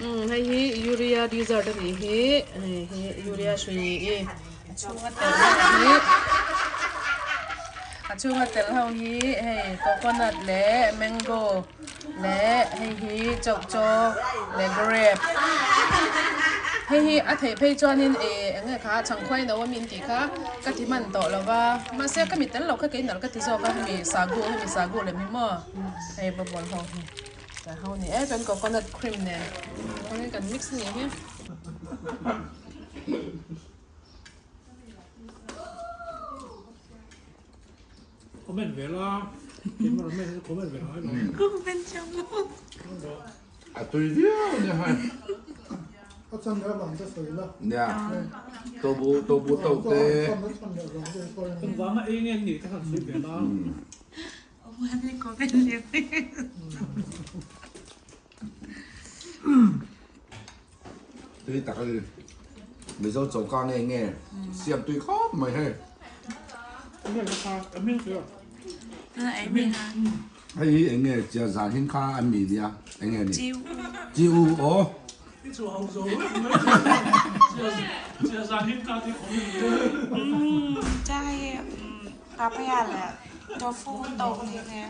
Umm hei hi urea dessert a nih hi hei hi urea hrui i a chhunga tel ho hi a chhunga tel ho hi hei coconut leh mango leh hei hi chow chaw leh grape hei hi a theih phei chuanin ih eng nge kha chhangkhuai no a min tih kha ka ti hman tawh lo va mahse ka mi tel lo kha kei nalh ka ti zawk a hemi sagu hemi sagu lem hi maw hei bubble ho hi. Ka ho ni e chuan coconut cream nen hmangin kan mix a nih hi. Comment ve la keimah rawn message comment ve ngai lo. Comment thiam lo. A tui viau nia hai. A chan leh avang te sawi la. Nia. Tobu tobu to te. Engvanga ei nge an nih te khan sawi ve la. Tui tak a ni. Mizo choka nge nge siam tui khawp mai hei. Hei hi eng nge chia zan hin kha an mi nia eng nge ni? Chi u aw. Papaya leh tofu tawk ni nge.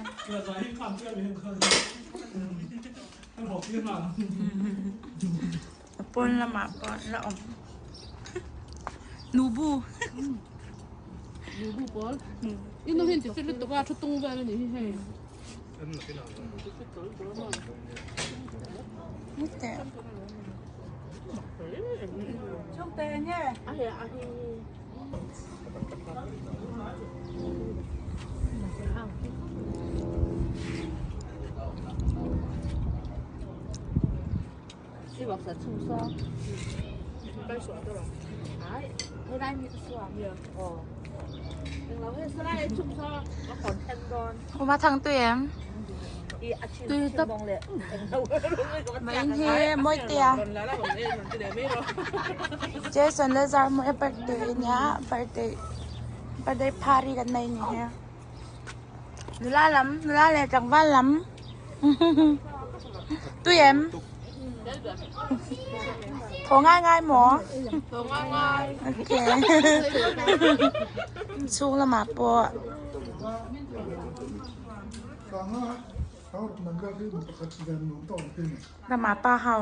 A pawn lamah pawh la awm. Nubu. Nubu pawl. I nu hian ti fit lutuk a thu tung vel a nih hi hei. Uma thang tui em? Tui tap. Mà in hi moi tia. Jason le Zar mo e birthday nia birthday birthday party kan nei ni he. Nula lam nula le tlangval lam. Tui em? Tho ngai ngai maw? Tho ngai ngai. Okay. Chhung lamah pawh. Lamah pa ho.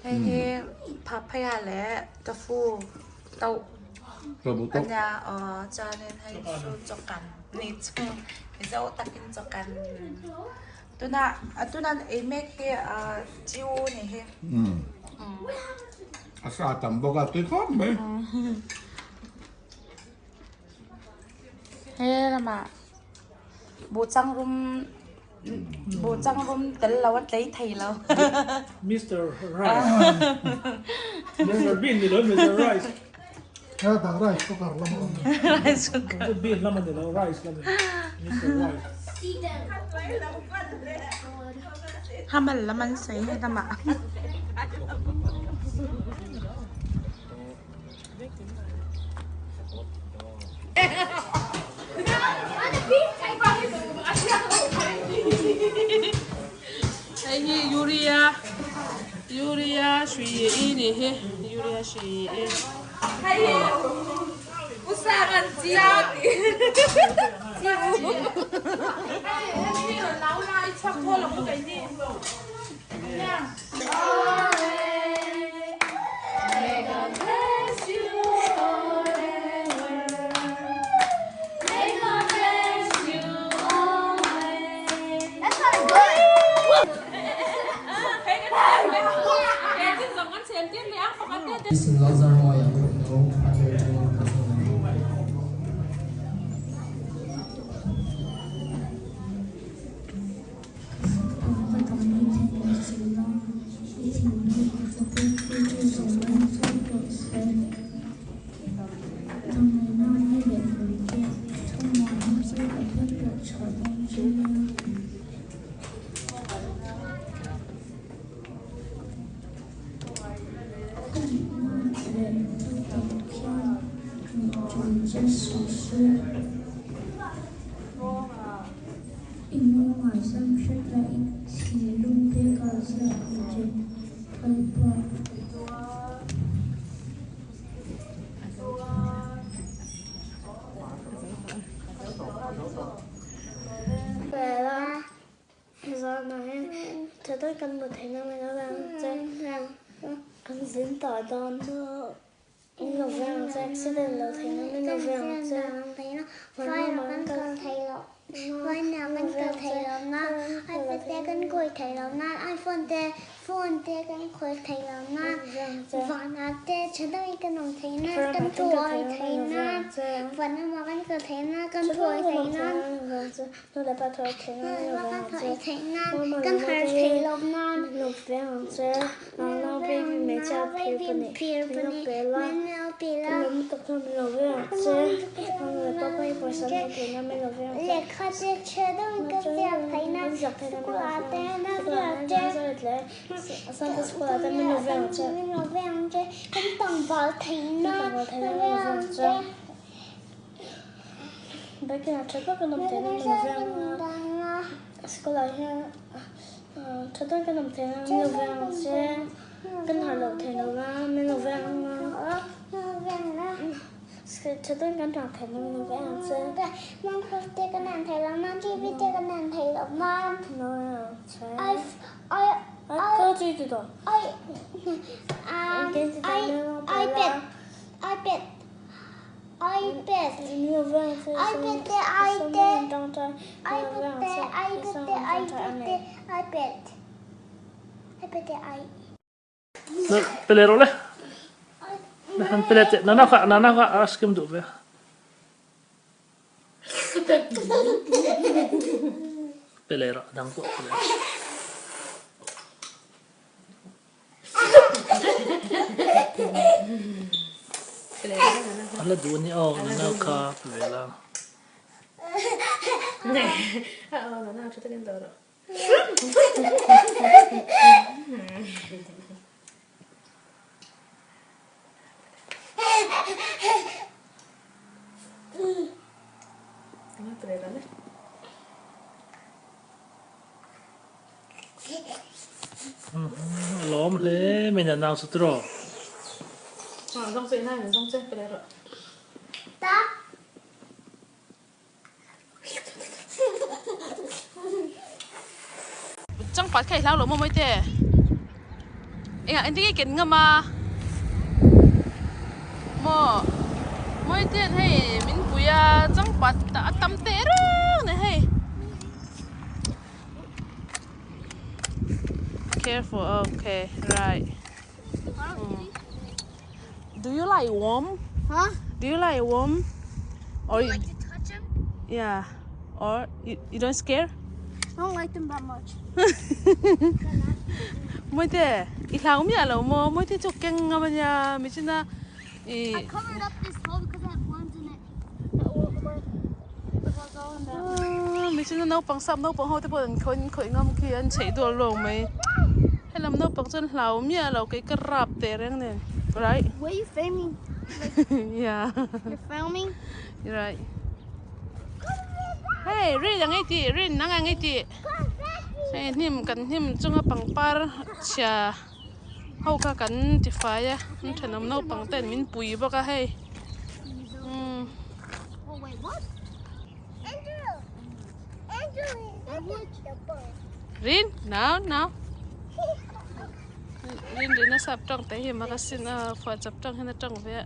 Hei hi papaya leh tofu toh ania aw chuanin hei chu chawkan ni chu mizo takin chawkan tunah tuna an ei mek hi chiu ni hi. A sa tam bawk a tui khawp mai. He lamah. Buhchang rum buhchang rum tel lo a tlei thei lo. Mister Rice. Mister Bean ni lo Mister Rice. He dang rice cooker lam a awm. Rice cooker. Mister Bean lam a ni lo rice lam a ni. Mister Rice. Hamal lam an sawi he lamah. Hei hi urea urea hrui i nih hi urea hrui i. I thinlung a fak a, chu chu zawng zawng tawh se. Dawngaihnaa ni leh hmuite thawmhnaw chu Pathian pawh chhuah dawn che nia. Kawngna Kawngah sam hret la i thinlung te ka ziak ang che Lalpa. Zanah hian tha tak kan hmu theih na min lo veng che kan zin tawh dawn chu in lo veng che accident lo theih na min lo veng che Nu le pa thaw theih nan nu le pa thaw theih nan kan har theih lo nan nu veng ang che nang nau baby hmeichhia phir pahnih min lo pe la kan lo mu tak chuan min lo veng ang che nu le pa pawhin pawisa an hmuh theih nan min lo veng ang che lehkha te chhe deuhin ka ziak theih nan kan ziak theih nan min lo veng ang che Sunday school ah te min lo veng ang che min lo veng ang che kan tlangval theih nan min lo veng ang che. Biking ah tha tak an awm theihna min lo veng a, school ah hian tha tak an awm theihna min lo veng ang che, kan harh loh theih loh a min lo veng ang a, tha tak kan harh theihna min lo veng ang che. Minecraft te kan en thei lo nan, TV te kan en thei lo nan. iPad iPad. iPad iPad te i te iPad te iPad te iPad te iPad iPad te i. Pe le rawh le. Han pe le teh. Nana kha nana kha ice cream duh ve. Pe le rawh dang pawh pe le. A la duh a ni aw nana kha pe ve la. A lawm hle mai na nau chu tiraw. Changpat kha i hlau lo maw mawi te? Engah engtin nge i ken ngam a? Maw mawi ten hei min pui a changpat a tam teh reng a ni hei. Careful okay right. Do you like worm? Huh? Do you like worm? Or you like to touch them? Yeah. Or you, you don't scare? I don't like them that much. Moite, i hlau mi alo mo moite chu keng ngam ania mi china i I covered up this hole because it had worms in it. Mi china naupang sap naupang ho te pawh an khawih khawih ngam khi an chheih dual luau mai. Helam naupang chuan hlau miah lo kei ka rap teh reng nen right. Where you filming? Yeah. You're filming? Right. Hey, rin ang ei tih, rin nang ang ei tih. Hei hnim kan hnim chunga pangpar chhia ho kha kan ti fai a, an thenawm naupang ten min pui bawk a hei. Umm. Oh wait, what? Andrew. Andrew, Rin, now, now. Rin rin a sap tang te hi magasin a phuah chap tang hian a tang ve a.